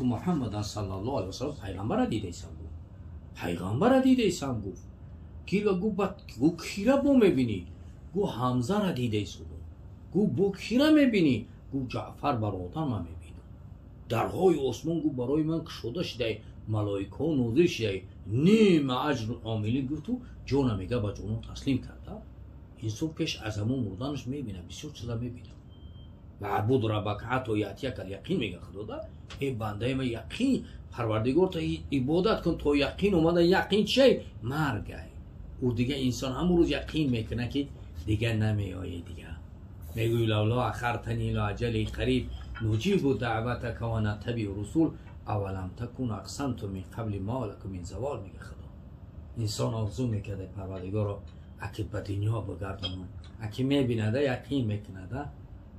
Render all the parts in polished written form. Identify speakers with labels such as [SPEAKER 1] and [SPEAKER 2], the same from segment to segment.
[SPEAKER 1] Муҳаммадан саллаллоҳу алайҳи васаллам, пайғамбара дидаисам, гуфт, пайғамбара дидаисам, гуфт. Кира? Гу, гу, кира бо мебинӣ? Гу, Ҳамзара дидаисудум. Гу, бо кира мебинӣ? Гу, Ҷаъфар бародарма мебинам. Дарҳои осмон, гу, барои ман кушода шудай, малоикаҳо нозил шудай. Нима аҷру омилин, гуфту ҷона, мега, ба ҷонон таслим карда. Инсон пеш аз ҳамон мурданаш мебинад, бисёр чиза мебинад. Ваъбуд раббака ҳатто яътияка яқин, мега Худода. Э бандаи ман, яқин Парвардигор та ибодат кун, то яқин омада. Яқин чиай? Маргай. Ӯ дига инсон ҳамон рӯз яқин мекунад, ки дига намеояй. Дига мегӯй: лавло ахартани ило аҷали қариб нуҷибу даъватака ва натабиу русул авалам такун ақсамту мин қабли ма лакум мин завол, мега Худо. Инсон орзу мекарда: Парвардигоро, аки ба дунё бигардонам. Аки мебинада, яқин мекунада,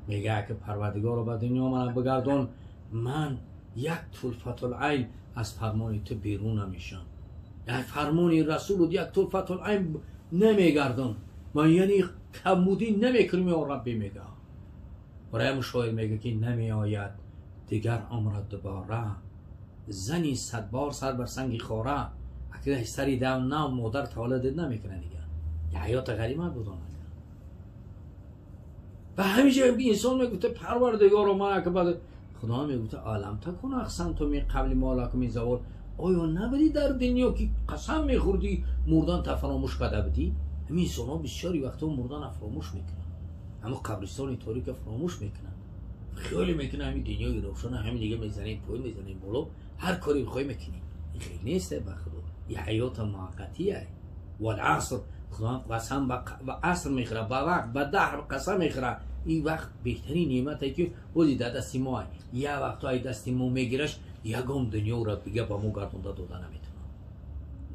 [SPEAKER 1] мега: аки Парвардигоро, ба дунё мана бигардон, ман як тулфатулайн аз фармони ту берун намешам, як фармони расулут як тулфатулайн намегардон ман, яъне камбудӣ намекунем, ё Рабби, мега. Барои шоир мега, ки намеояд дигар умрат дубора, зани садбор сар бар санги хора. Аки сари дам нав модар таваллудет намекунад, дигар ҳаёта ғанимат будонад. Ва ҳамеша инсон мегуфта: Парвардигоро, ман ака бад. Худо мегуфта: алам такун ақсамту мин қабли ма лакум мин завол, оё набудӣ дар дунё, ки қасам мехӯрдӣ, мурдан та фаромӯш карда будӣ? Ҳамин инсонҳо бисёри вақтҳо мурдана фаромӯш мекунанд, ҳамон қабристони торика фаромӯш мекунанд. Хиёле мекунанд, ҳамин дунёи равшана, ҳамин дига мезанем поин, мезанем боло, ҳар коре бихоҳӣ мекунем. Ин хел нест, ба Худо. И ҳаёта муваққатия. Валаср, Худо қасам ба аср мехӯрад, ба вақт, ба даҳр қасам мехӯрад. Ин вақт беҳтарин неъмате, ки ози дар дасти мо. Як вақто ай дасти мо мегираш, ягон дунёро дига ба мо гардонда дода наметавонад.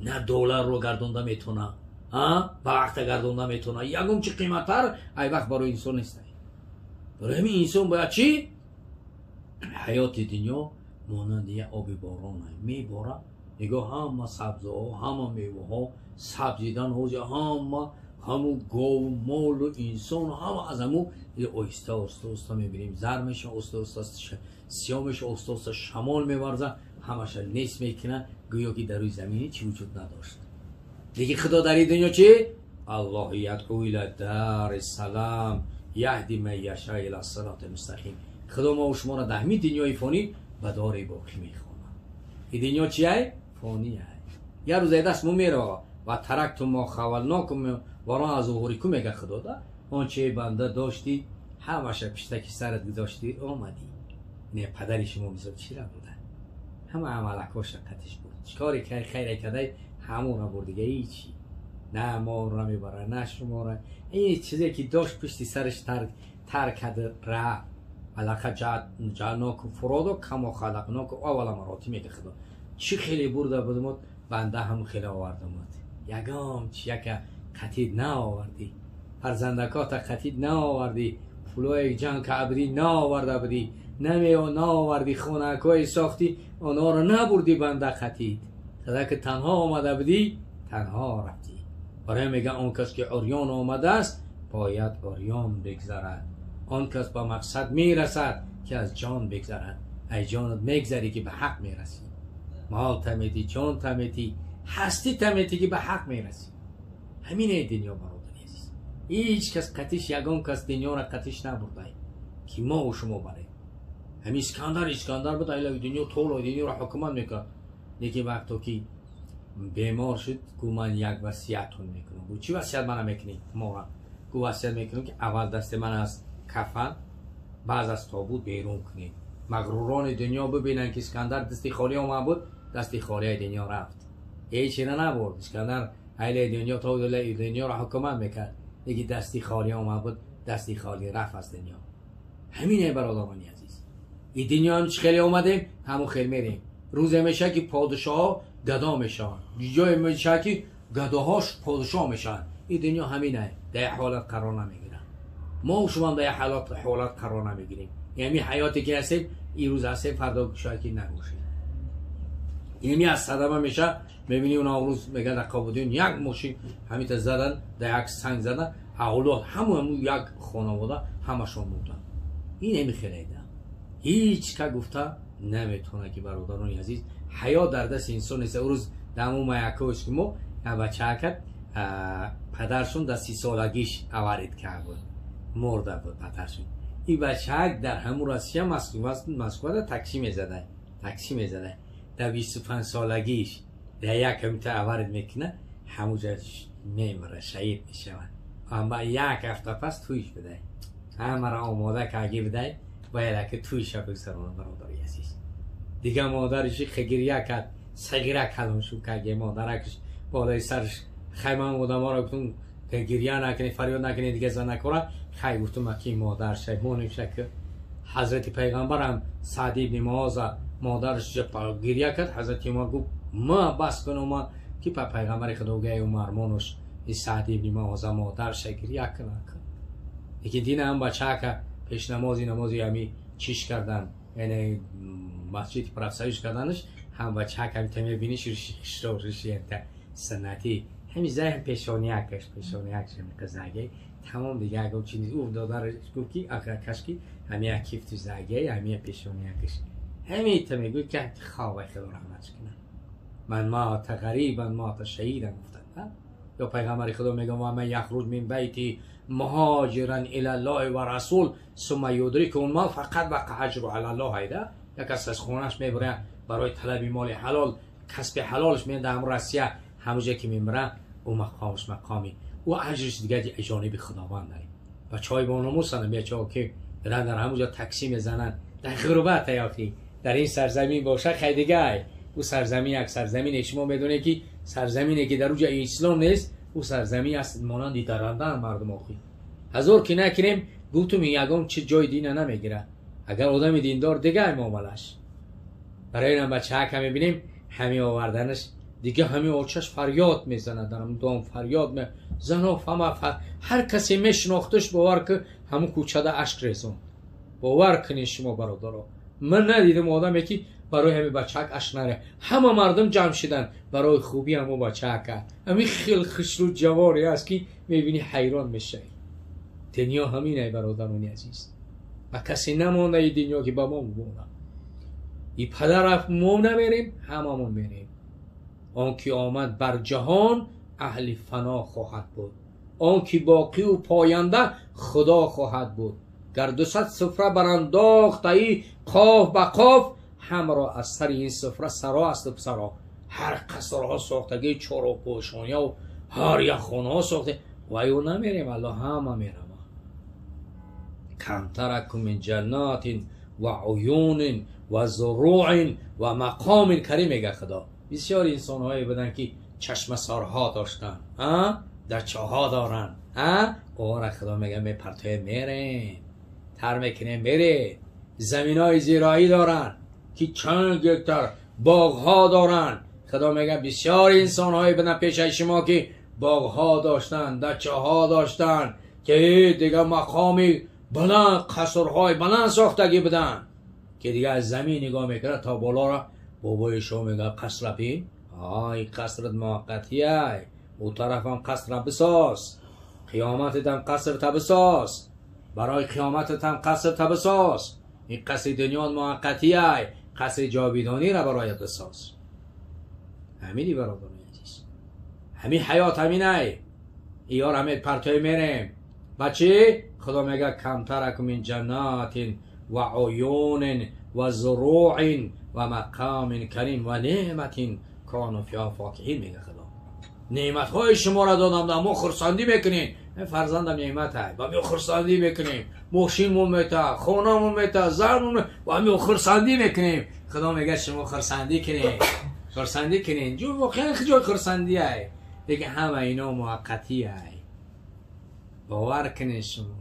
[SPEAKER 1] На долларро гардонда метавона, ба вақта гардонда метавона. Ягон чи қиматтар ай вақт барои инсон нест. Барои ҳамин инсон бояд чӣ? Ҳаёти дунё монанди як оби борон мебора. Нигоҳ, ҳама сабзаҳо, ҳама меваҳо сабзидан, ҳозир ҳама ҳаму гову молу инсон ҳама аз ҳаму оҳиста оҳиста оҳиста мебинем, зар меша, оҳиста оҳиста сиёҳ меша, оҳиста оҳиста шамол меварза, ҳамаша нест мекунад, гӯё ки дар рӯи замин чӣ вуҷуд надошт. Лекин Худо дар ин дунё чӣ? Аллоҳ ядъу ила дари салам яҳди ман яша ила сироти мустақим. Худо мо шуморо дар ҳамин дунёи фонӣ ба дори боқӣ мехонад. Ин дунё чиай? Фонӣ. Як рӯз даст мо мерава. Ва тарактум мо хавалнокум вароа зуҳурикум, мега Худода. Он че банда доштӣ, ҳамаша пиштаки сарат гузоштӣ, омадӣ. Не, падари шумо бисёр чира буда, ҳама амалакоша қатиш буд. Чикоре хайре кадай, ҳамонро бурд, дига ҳичи на моро мебара, на шуморо. Ин чизе ки дошт, пушти сараш тарк кард, рафт. Валақад ҷаъалнокум фурода камо халақнокум аввала маротӣ, мега Худо. Чӣ хеле бурда будумот, банда ҳам хеле овардумот. Ягон чи яка қатид наовардӣ, фарзандакота қатид наовардӣ, пулое ҷанг карда будӣ наоварда будӣ, намео наовардӣ, хонакҳое сохтӣ, онҳоро набурдӣ, банда, қатид. Ки танҳо омада будӣ, танҳо рафтӣ. Барои мега: он кас ки урён омадааст, бояд урён бигзарад. Он кас ба мақсад мерасад, ки аз ҷон бигзарад. Ай ҷонат мегзарӣ, ки ба ҳақ мерасӣ. Мол таметӣ, ҷон таметӣ, ҳастӣ таметӣ, ки ба ҳақ мерасӣ. Ҳамине дунё, бародари азиз. Ҳеҷ кас қатиш, ягон кас дунёро қатиш набурдай, ки мо шумо барем. Ҳамин Искандар, Искандар буд, айлави дунё, толои дунёро ҳукумат мекард. Лекин вақто ки бемор шуд, гу: «Ман як васиятон мекунам». Гу: «Чӣ васият мана мекунӣ мора?» Гу: «Васият мекунам, ки аввал дасти ман аз кафан, баъз аз тобут берун кунед. Мағрурони дунё бибинанд, ки Искандар дасти холӣ омад буд, дасти холияи дунё рафт, ҳечина набурд». Искандар айлаи дунё, то дунёро ҳукумат мекард, лекин дасти холӣ омад буд, дасти холӣ рафт аз дунё. Ҳамине, бародарони азиз, и дунё ҳам чӣ хеле омадем, ҳамон хел мерем. Рӯзе мешавад, ки подшоҳо гадо мешаванд, ҷое мешавад, ки гадоҳош подшоҳ мешаванд. Ин дунё ҳаминае, дар як ҳолат қарор намегиранд. Мо шумоам дар як ҳолат қарор намегирем. Ҳамин ҳаёте ки ҳастем, ирӯз ҳастем, фардо шояд ки набошем. Инами аз садама мешавад. Мебинӣ, он рӯз мега, дар Қобудин як мошин ҳамита задан, дар як санг задан, авлод ҳаму як хонавода ҳамашон мурданд. Ин ҳами хеледа ҳеҷ ка гуфта. Наметавонад ки бародарони азиз, ҳаёт дар дасти инсон нест. Рӯз даму маякош ки мо бачаакат падаршон дар 30 солагиш аварид кард буд, мурда буд падаршон. И бачаак дар ҳамун Россия, Москвада такси мезада, такси мезада. Дар 25 солагиш дар як ҳамита аварид мекунад, ҳамуҷа мемира, шаҳид мешавад. Амма як ҳафта пас туиш бидай, ҳамаро омода карги бидай, бояд аки туиша бигзаронад. Бародари азиз, дига модариши гиря кард, сағира калон шуд карги модаракш болои сарш. Хай, ман одаморо гуфтум, гиря накунед, фарёд накунед, дига занакора. Хай, гуфтум, аки модар шаймонеша ки ҳазрати пайғамбарам Саъди ибни Муоза модараш гиря кард. Ҳазрати Умар гуфт: «Ма бас кун, Умар», ки па пайғамбари худо гӯяй: «Умар, монуш и Саъди ибни Муоза модарша гиря кунад». Лекин дина ҳам бачака пешнамози намози ҳами чиш кардан, яъне масҷиди профсоюз карданаш, ҳам бачака ҳамита мебиниш, санъатӣ ҳами зай пешониякаш, пешониякаш ҳами тамом. Дига ягон чи низ. Ӯ додараш гуфт, ки акаш ки ҳами як кифти заге, ҳами пешониякаш ҳамита мегӯй, ки ховай, худо раҳматш кунад. «من مات غریبا مات شهیدا» гуфтанд. Ё пайғамбари худо мегӯяд: «ومن يخرج من بيته مهاجرا إلى الله ورسوله ثم يدركه الموت فقد وقع أجره على الله». Айда як кас аз хонааш мебурад барои талаби моли ҳалол, касби ҳалолш, меяд дар ҳамун Россия, ҳамуҷа ки мемира, ӯ мақомаш мақоми ӯ, аҷриш дига ҷониби худованд. Бачаҳои бономусанд, бечаҳо ки дар ҳамуҷа такси мезананд, дар ғурбат. Ёхи дар ин сарзамин боша, хай дигай. Ӯ сарзамин як сарзамине, шумо медонед, ки сарзамине ки дар уҷа ислом нест, ӯ сарзамин аст монанди дарандаан мардум. Охи ҳазор ки накунем, гуфтум, ягон чи ҷои дина намегирад. Агар одами диндор, дигай муомалаш. Барои инам бачаҳака мебинем, ҳами оварданаш, дига ҳами очаш фарёд мезанад, дар дом фарёд зано фама, ҳар касе мешинохташ, бовар ки, ҳамун кӯчада ашк резонд. Бовар кунед шумо, бародаро, ман надидам одаме ки барои ҳами бачаак ашк наре. Ҳама мардум ҷамъ шидан барои хубии ҳамун бачаака. Ҳами хел хушрӯ ҷаворе аст, ки мебинӣ, ҳайрон мешавӣ. Дунё ҳаминай, бародарони азиз, ба касе намондаи дунё ки ба мо бимонад. И падар мо намерем, ҳамамон мерем. Он ки омад бар ҷаҳон, аҳли фано хоҳад буд, он ки боқиву поянда худо хоҳад буд. Гар 200 суфра барандохтаи қоф ба қоф, ҳамро аз сари ин суфра саро асту саро. Ҳар қасрҳо сохтагӣ, чоропошонияву ҳар як хонаҳо сохте, ваю намерем, алло ҳама мерава. كم تركوا من جنات وعيون وزروع ومقام كريم мега худо. Бисёр инсонҳое буданд, ки чашмасорҳо доштанд, дар чоҳҳо доранд. Ора худо мега: «Мепартоем, мерем, тар мекунем, меред». Заминҳои зироӣ доранд, ки чанд гектар боғҳо доранд. Худо мега: «Бисёр инсонҳое буданд пешаи шумо, ки боғҳо доштанд, дачаҳо доштанд, ки дига мақоми баланд, қасрҳои баланд сохтагӣ буданд, ки дига аз замин нигоҳ мекунад то болоро». Бобои шумо мега: «Қасра бин, ай қасрат муваққатияй, ӯ тарафам қасра бисоз, қиёмататам қасрта бисоз, барои қиёмататам қасрта бисоз. Ин қасри дунё муваққатияй, қасри ҷовидониро бароят бисоз». Ҳамини, бародарони азиз, ҳамин ҳаёт ҳаминай. Иёр ҳамин партои мерем. Ба чӣ худо мега: كم تركوا من جنات وعيون وزروع ومقام كريم ونعمة كانوا فيها فاكهين. Мега худо: «Неъматҳои шуморо додам, дар мо хурсандӣ мекунем. Фарзандам неъмат ай, ба мо хурсандӣ мекунем, мошинмон мета, хонамон мета, занмон, ба мо хурсандӣ мекунем». Худо мега: «Шумо хурсандӣ кунед, хурсандӣ кунед». Ҷо воқеан ҷои хурсандӣ ай, лекин ҳама ино муваққатӣ ай. Бовар кунед шумо,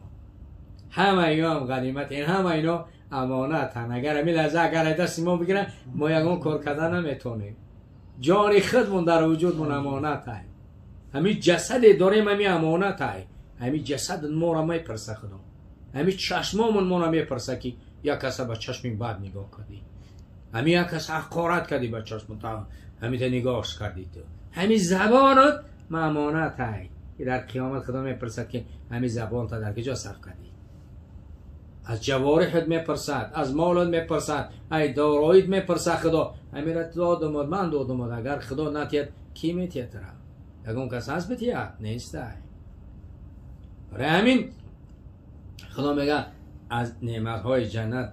[SPEAKER 1] ҳама ино ҳам ғанимат, ин ҳама ино амонатанд. Агар ҳамин лаҳза агар дасти мо бигиранд, мо ягон кор карда наметавонем. Ҷони худмон дар вуҷудмон амонат ай. Ҳамин ҷасаде дорем, ҳамин амонат ай. Ҳамин ҷасад моро мепурса худо, ҳамин чашмомон моро мепурса, ки як каса ба чашми бад нигоҳ кардӣ, ҳамин як каса ҳақорат кардӣ, ба чашм ҳамита нигоҳш кардӣ ту. Ҳамин забонат амонат ай, ки дар қиёмат худо мепурсад, ки ҳамин забонта дар куҷо сарф кардӣ. از جوارحت میپرسد، از مالت میپرسد، ای داراییت میپرسد. خدا امیرت دادم، من دادم، اگر خدا نتید کی میتید را؟ یگون کس هست بتید؟ نیست. برای همین خدا میگه از نعمتهای جنت،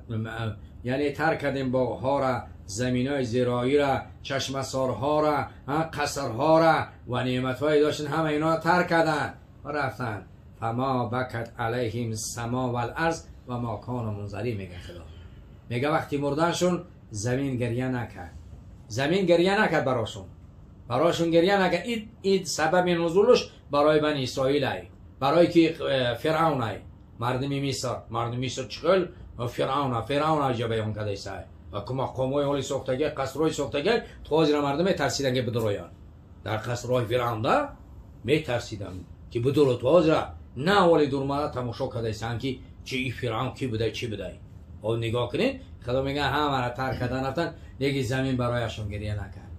[SPEAKER 1] یعنی ترک کردیم باغها را، زمینای زراعی را، چشمسارها را، قصرها را و نعمتهای داشتن، همه اینا را ترک کردن و رفتن. فما بکت علیهم السما والارض و ما کانوا منظرین. میگه خدا، میگه وقتی مردنشون زمین گریه نکرد، زمین گریه نکرد براشون، براشون گریه نکرد. این سبب نزولش برای بنی اسرائیل ای، برای که فرعون ای، مردم مصر، مردم مصر چخل فرعون، فرعون ای بیان کرده ایسای و کما قومای حالی ساختگی، قصرهای ساختگی، تا از مردم ترسیدن که بدرویان در قصرهای فرعون ده میترسیدن که بدرو، تا از نه ولی دورماده تماشا کرده ایسان که چه ای فرعون کی بوده چی بوده. او نگاه کنین، خدا میگه همه را ترک کردن رفتن، یکی زمین برایشون گریه نکرد.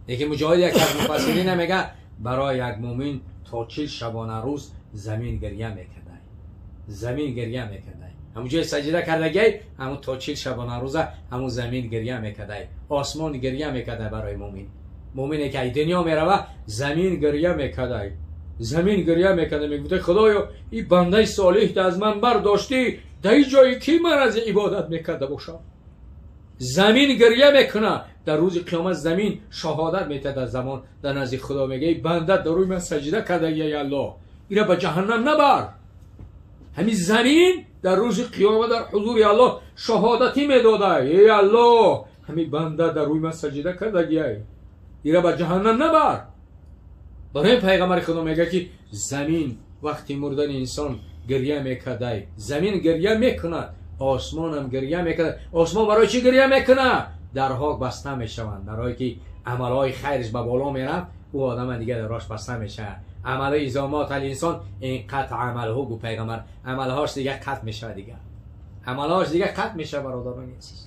[SPEAKER 1] یکی مجاهد یک از مفسرین میگه برای یک مؤمن تا 40 شبانه روز زمین گریه میکرده، زمین گریه میکرده. همون جای سجده کردگی، همون تا 40 شبانه روز همون زمین گریه میکرده، آسمان گریه میکرده برای مؤمن. مؤمنی که دنیا میروه زمین گریه میکرده، زمین گریه میکرده، میگفته خدایا این بنده صالح از من برداشتی، در جایی کی من از عبادت میکرده باشم؟ زمین گریه میکنه. در روز قیامت زمین شهادت میده در زمان در نزد خدا، میگه ای بنده در روی من سجده کرده ای الله، اینا به جهنم نبر. همین زمین در روز قیامت در حضور الله شهادتی میداده، ای الله همین بنده در روی من سجده کرده اینا به جهنم نبر. برای پیغمبر خدا میگه که زمین وقتی مردن انسان گریه میکرده، زمین گریه میکنه، آسمان هم گریه میکنه. آسمان برای چی گریه میکنه؟ درها بسته میشوند، برای که عملهای خیرش به بالا میرفت او آدم دیگه دراش بسته میشه. عمل ایزامات الانسان این قطع عمله، گو پیغمبر عملهاش دیگه قطع میشه، دیگه عملهاش دیگه قطع میشه. برادران عزیز،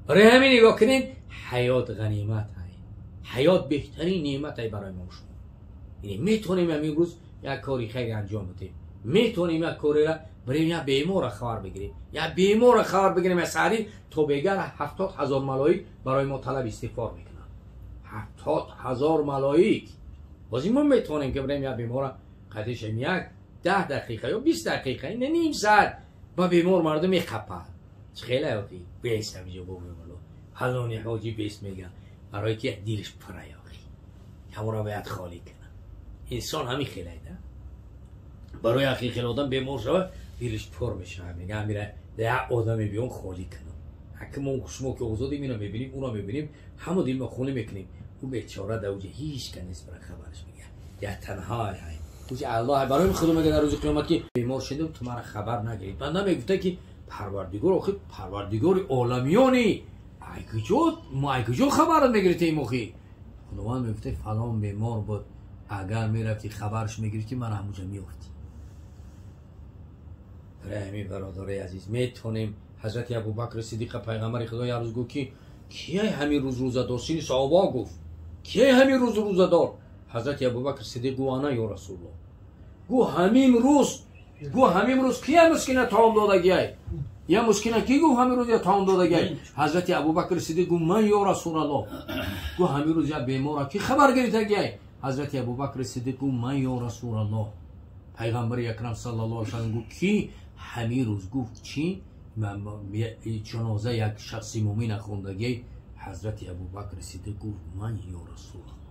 [SPEAKER 1] برای همین نگاه کنین، حیات غنیمت های، حیات بهترین نعمت های برای ما شما. یعنی میتونیم همین روز یک کاری خیر انجام بدیم، میتونیم یک کاری را بریم یا بیمار خبر بگیریم، یا بیمار خبر بگیریم از سری تا بگر 70,000 ملائک برای ما طلب استغفار میکنن. 70,000 ملائک. باز ما میتونیم که بریم یا بیمار قدیش یک 10 دقیقه یا 20 دقیقه، نه نیم ساعت با بیمار مردم میخپه. خیلی اوقی بیس همینجا بگویم حلونی حاجی بیس میگن برای که دیلش پره آخی همون را باید خالی کنه. انسان همین خیلی ده برای اخی خیلی آدم بیمار شود دیلش پر میشه، میگه میره ده آدم بیان خالی کنه. حکم ما شما که آزادیم اینو میبینیم اونا میبینیم همون دیل ما خونه میکنیم، او بیچاره در اوجه هیچ که نیست برای خبرش میگه یا تنها های اوجه الله برای خدا میگه در روز قیامت که بیمار شدیم تو مرا خبر نگیرید. بنده میگفته که پروردگار آخه پروردگار عالمیانی ای کجا ما ای کجا خبر میگیرید این موقع؟ خداوند میگفته فلان بیمار بود، اگر میرفتی خبرش میگرفتی من همونجا میافتی. برای همین برادرای عزیز میتونیم حضرت ابوبکر صدیق پیغمبر خدا یه روز گفت که کیه همین روز روزه دار؟ سینی صحابه گفت کیه همین روز روزه دار؟ حضرت ابوبکر صدیق گفت انا یا رسول الله. گفت همین روز، گفت همین روز کیه مسکینه طعام دادگی؟ یا مسکینه کی گفت همین روز یا طعام دادگی؟ حضرت ابوبکر صدیق گفت من یا رسول الله. گفت همین روز یا بیمار کی خبر گرفتگی؟ حضرت ابوبکر صدیق گفت من یا رسول الله. پیغمبر اکرم صلی الله علیه و سلم گفت کی همین روز؟ گفت چی؟ جنازه یک شخص مومن خوندگی. حضرت ابوبکر صدیق گفت من یا رسول الله.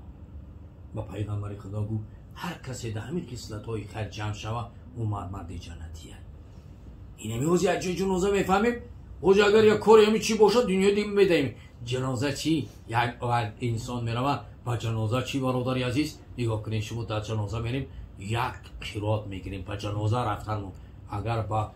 [SPEAKER 1] و پیغمبر خدا گفت هر کسی در همین خصلت های خیر جمع شود او مرد جنتیه. اینمی روز یک جای جنازه میفهمیم، روز اگر یک کاری همی چی باشد دنیا دیم میدهیم. جنازه چی؟ یک انسان میرود با جنازه چی برادر عزیز؟ نگاه کنید شما در جنازه میریم یک قرات میگیریم با جنازه رفتن، اگر با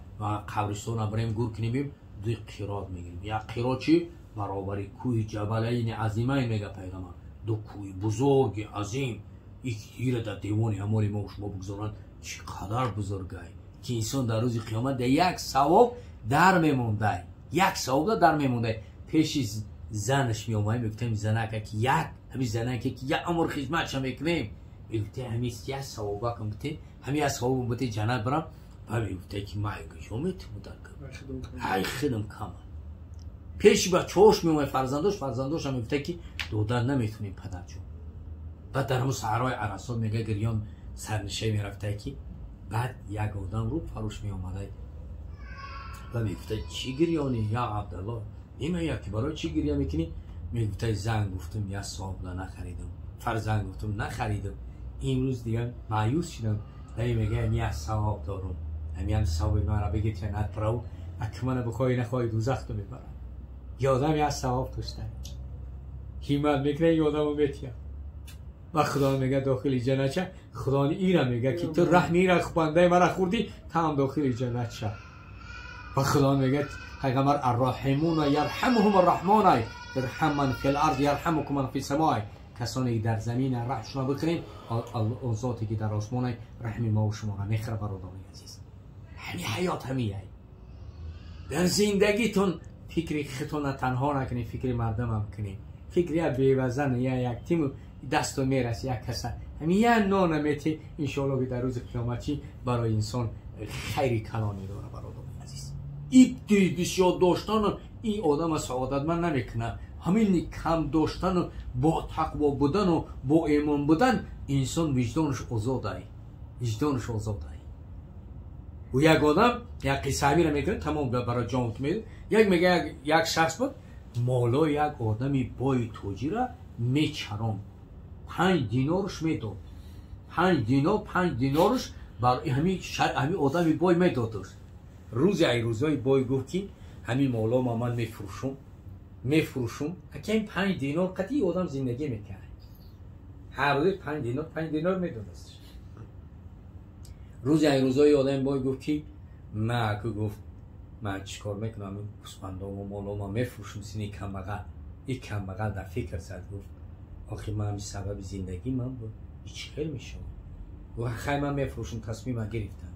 [SPEAKER 1] قبرستان بریم گور کنیم 2 قرات میگیریم. یک قرات چی؟ برابر کوه جبلین عظیمین میگه پیغمبر، 2 کوه بزرگ عظیم. یک در دیوان اموال ما شما بگذارند چقدر بزرگه که انسان در روز قیامت در یک ثواب در میمونده، یک ثواب در میمونده. پیش زنش میومد میگفتیم زنک که یک همین زنک که یک عمر خدمتش میکنیم، میگفته همین یک ثواب کم بته، همین از ثواب بته جنت برم. Ба мегуфта ки ман куҷо метавонам, ай худам кама. Пеши бачаҳош меомад, фарзандошам мегуфта ки додан наметонем падарҷон. Баъд дар ҳамун саҳрои Арасот мега гирён сарниша мерафта ки баъд як одам рӯ фарош меомада ва мегуфта чӣ гирёнӣ я Абдалло, немая ки барои чӣ гиря мекунӣ? Мегуфта зан гуфтум я собна нахаридам, фарзанд гуфтум нахаридам, имрӯз дигар маъюс шудам. Вай мега я савоб дорум, ҳамин савоби маро бигир ҷаннат барав, аки мана бихоҳӣ нахоҳӣ дӯзахто мебарам. Ёдам я савоб дошта ҳиммат мекунад, ёдамо метиям ва Худо мега дохили ҷаннат ша. Худо ира мега ки ту раҳми ира бандаи мара хӯрдӣ, таам дохили ҷаннат ша. Ва Худо мега пайғамбар арроҳимуна ярҳамуҳум арраҳмон ирҳам ман фил арз ярҳамукум ман фи самой, касоне ки дар замин раҳм шумо бикунед, он зоте ки дар осмон раҳми мо ва шуморо мехӯрад. Бародарони азиз, ҳамин ҳаёт ҳамин. Дар зиндагитон фикри худтонро танҳо накунед, фикри мардумам кунед. Фикри як бевазан я як тиму дасту мераси як каса ҳамин як нона мети, иншоалло ки дар рӯзи қиёматӣ барои инсон хайри калоне дорад. Бародарони азиз, ин бисёр доштану ин одама саодатманд намекунад. Ҳамин кам доштану бо тақво будану бо имон будан инсон виҷдонаш озодай, виҷдонаш озодай. У як одам як қисса ҳамира мекунад, тамом барои ҷон мед. Як мега як шахс буд, молои як одами бои тоҷира мечарон, 5 динорш медод, 5 динор, 5 динорш бар ҳамин одами бой медодаш. Рӯзе ай рӯзои бой гуфт ки ҳамин молома ман мефурӯшум, аки ҳамин 5 динор қатъи одам зиндагӣ мекард. Ҳар рӯз 5 динор, 5 динор медодаст. Рӯзе ай рӯзои одами бой гуфт ки ма аку гуфт ман чӣ кор мекунам, ин гӯсфандому молома мефурӯшум. Сини камбағал, ин камбағал дар фикр зад, гуфт охи ман ҳамин сабаби зиндагӣ ман буд, чӣ хел мешавад? Гуфт хай ман мефурӯшум, тасмима гирифтам.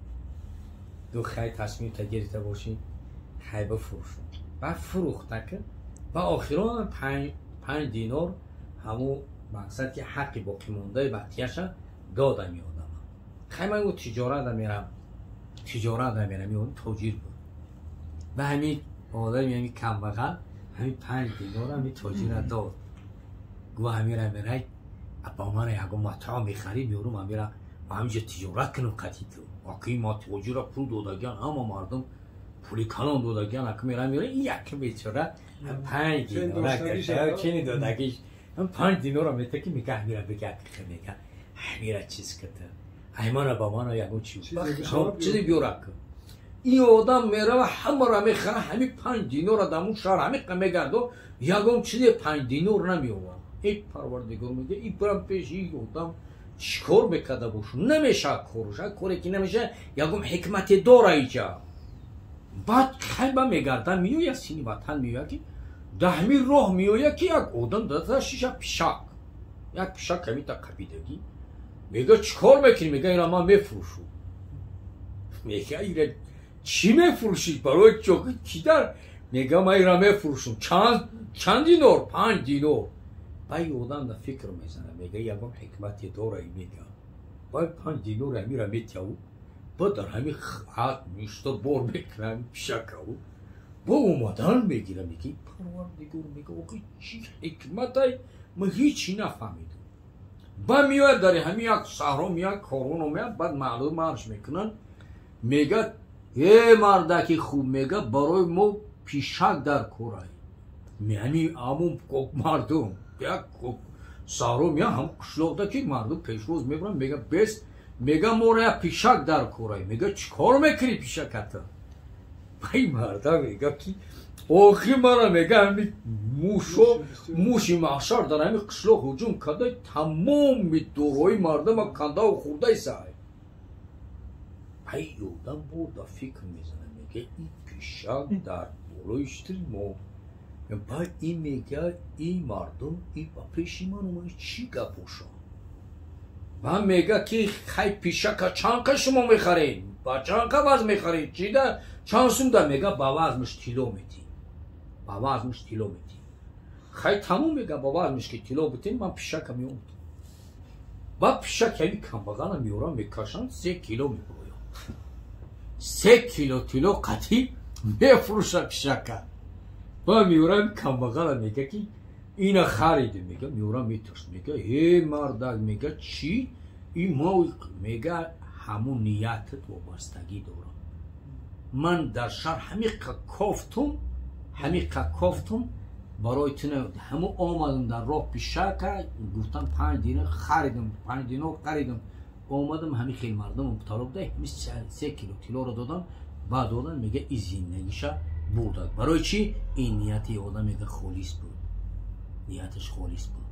[SPEAKER 1] Гуфт хай тасмимта гирифта бошӣ, хай бифурӯшум. Баъд фурӯхта ки ва охирон 5 динор ҳамун мақсад ки ҳаққи боқимондаи бақияша додам ин одама. Хай ман гуфт тиҷората мерам, тиҷората мерам. Ин тоҷир буд ва ҳамин одами ҳамин камбағал ҳамин 5 динор ҳамин тоҷира дод. Гуфт ҳамира мерай ба мана ягон матоъ мехарӣ, меорум ҳамира ҳаминҷа тиҷорат кунам қатъи ту. Аки ма тоҷира пул додагиан, ҳама мардум пули калон додагиан, аки мерам меора ин як бечора 5 динора чини додагиш 5 динора мета ки мега ҳамира бега мега ҳамира чиз ката аймана ба мана ягон чизе биёра. Ин одам мерава ҳамаро мехара, ҳамин 5 динора дар ҳамун шаҳр ҳамиқа мегардо, ягон чизе 5 динор намеовард. Эй Парвардигор, мега ин барам пеши ин одам чӣ кор мекарда бошу? Намешавад корш, коре ки намешавад, ягон ҳикмате дора иҷа. Баъд хайба мегарда меояд сини ватан меояд ки дар ҳамин роҳ меояд ки як одам дасташ пишак, як пишак ҳамита қабидагӣ. Мега чӣ кор мекунӣ? Мега ира ман мефурӯшум. Мега ира чӣ мефурӯшӣ? Барои чоки чӣ дар? Мега ман ира мефурӯшум. Чанд динор? 5 динор. Баъд одам дар фикр мезанад, мега ягон ҳикмате дора. Мега баъд 5 динор ҳамира метияву баъд дар ҳамин ҳад ништа бор мекунад ҳамин пишакаву бо омадан мегира. Мега Парвардигор, мега охи чӣ ҳикматай, ман ҳечи нафаҳмидам. Баъд меояд дар ҳамин як саҳро меояд, корвон омеяд, баъд маълум марш мекунанд. Мега э мардаки хуб, мега барои мо пишак дар корай. Ҳамин ҳамун мардум як саҳро меояд, ҳам қишлоқда ки мардум пешвоз мебаранд, мега бес, мега моро як пишак дар корай. Мега чӣ кор мекунӣ пишаката? Ай марда мега ки охи мара мега ҳамин мушо муши маҳшар дар ҳамин қишлоқ ҳуҷум карда, тамоми дорои мардума кандаву хӯрдаи сай. Ай одам бо дар фикр мезанад, мега ин пишак дар болои штри мо. Баъд ин мега ин мардум ин ба пеши ман омада чӣ гап бошад? Баъд мега ки хай пишака чанд қа шумо мехаред? Ба чанд қа вазн мехаред? Чида чанд сум да? Мега ба вазмш тилло метӣ, ба вазмш тилло метӣ. Хай тамом, мега ба вазмш ки тилло битем, ман пишака меомдам. Баъд пишак ҳами камбағала меорам, мекашанд, 3 кило мебурояд. 3 кило тилло қатӣ мефурӯша пишака. Ба меёра камбағала мега ки ина хариди, мега меёра метарс, мега э мардак, мега чӣ и мо, мега ҳамун ниятат вобастагӣ дорам. Ман дар шаҳр ҳамиқа кофтум, барои ту ҳаму омадам дар роҳ пишака, гуфтам 5 динор харидам, 5 динор харидам, омадам ҳами хел мардум талаб дай, ҳами 3 кило тиллоро додам, баъд одам мега и зиндагиша бурдад. Барои чӣ? Ин нияти одам мега холис буд, нияташ холис буд.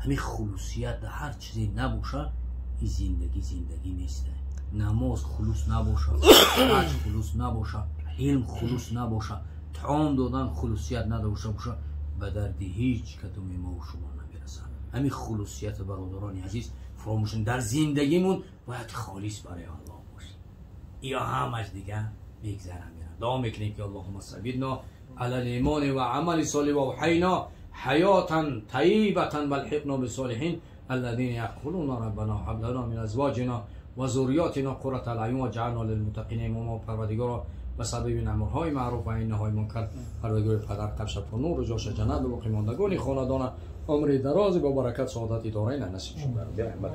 [SPEAKER 1] Ҳами хулусият дар ҳар чизе набоша, ин зиндагӣ зиндагӣ нест. Намоз хулус набоша, ҳаҷ хулус набоша, илм хулус набоша, таом додан хулусият надошта боша, ба дарди ҳеҷ кадоми мо шумо намерасад. Ҳамин хулусияти бародарони азиз фаромӯш дар зиндагимон бояд холис барои Аллоҳ бошад. Ё ҳамаш дига мегзарам. Дуо мекунем ки Аллоҳумма саббитна ала ал-имон ва амали солиҳ ва аҳйина ҳаётан таййибатан валҳиқна бис-солиҳин аллазина яқулуна раббана ҳаб лана мин азвоҷина ва зурриётина қуррата аъюн ваҷъална лилмуттақина имома. Парвардигоро ба сабаби амрҳои маъруф ва наҳйҳои мункар парвардигори падар қабша пурнур ҷоша ҷаннат ва боқимондагони хонадона умри дарози бо баракат саодати дорайн насиб шуд. Раҳмат.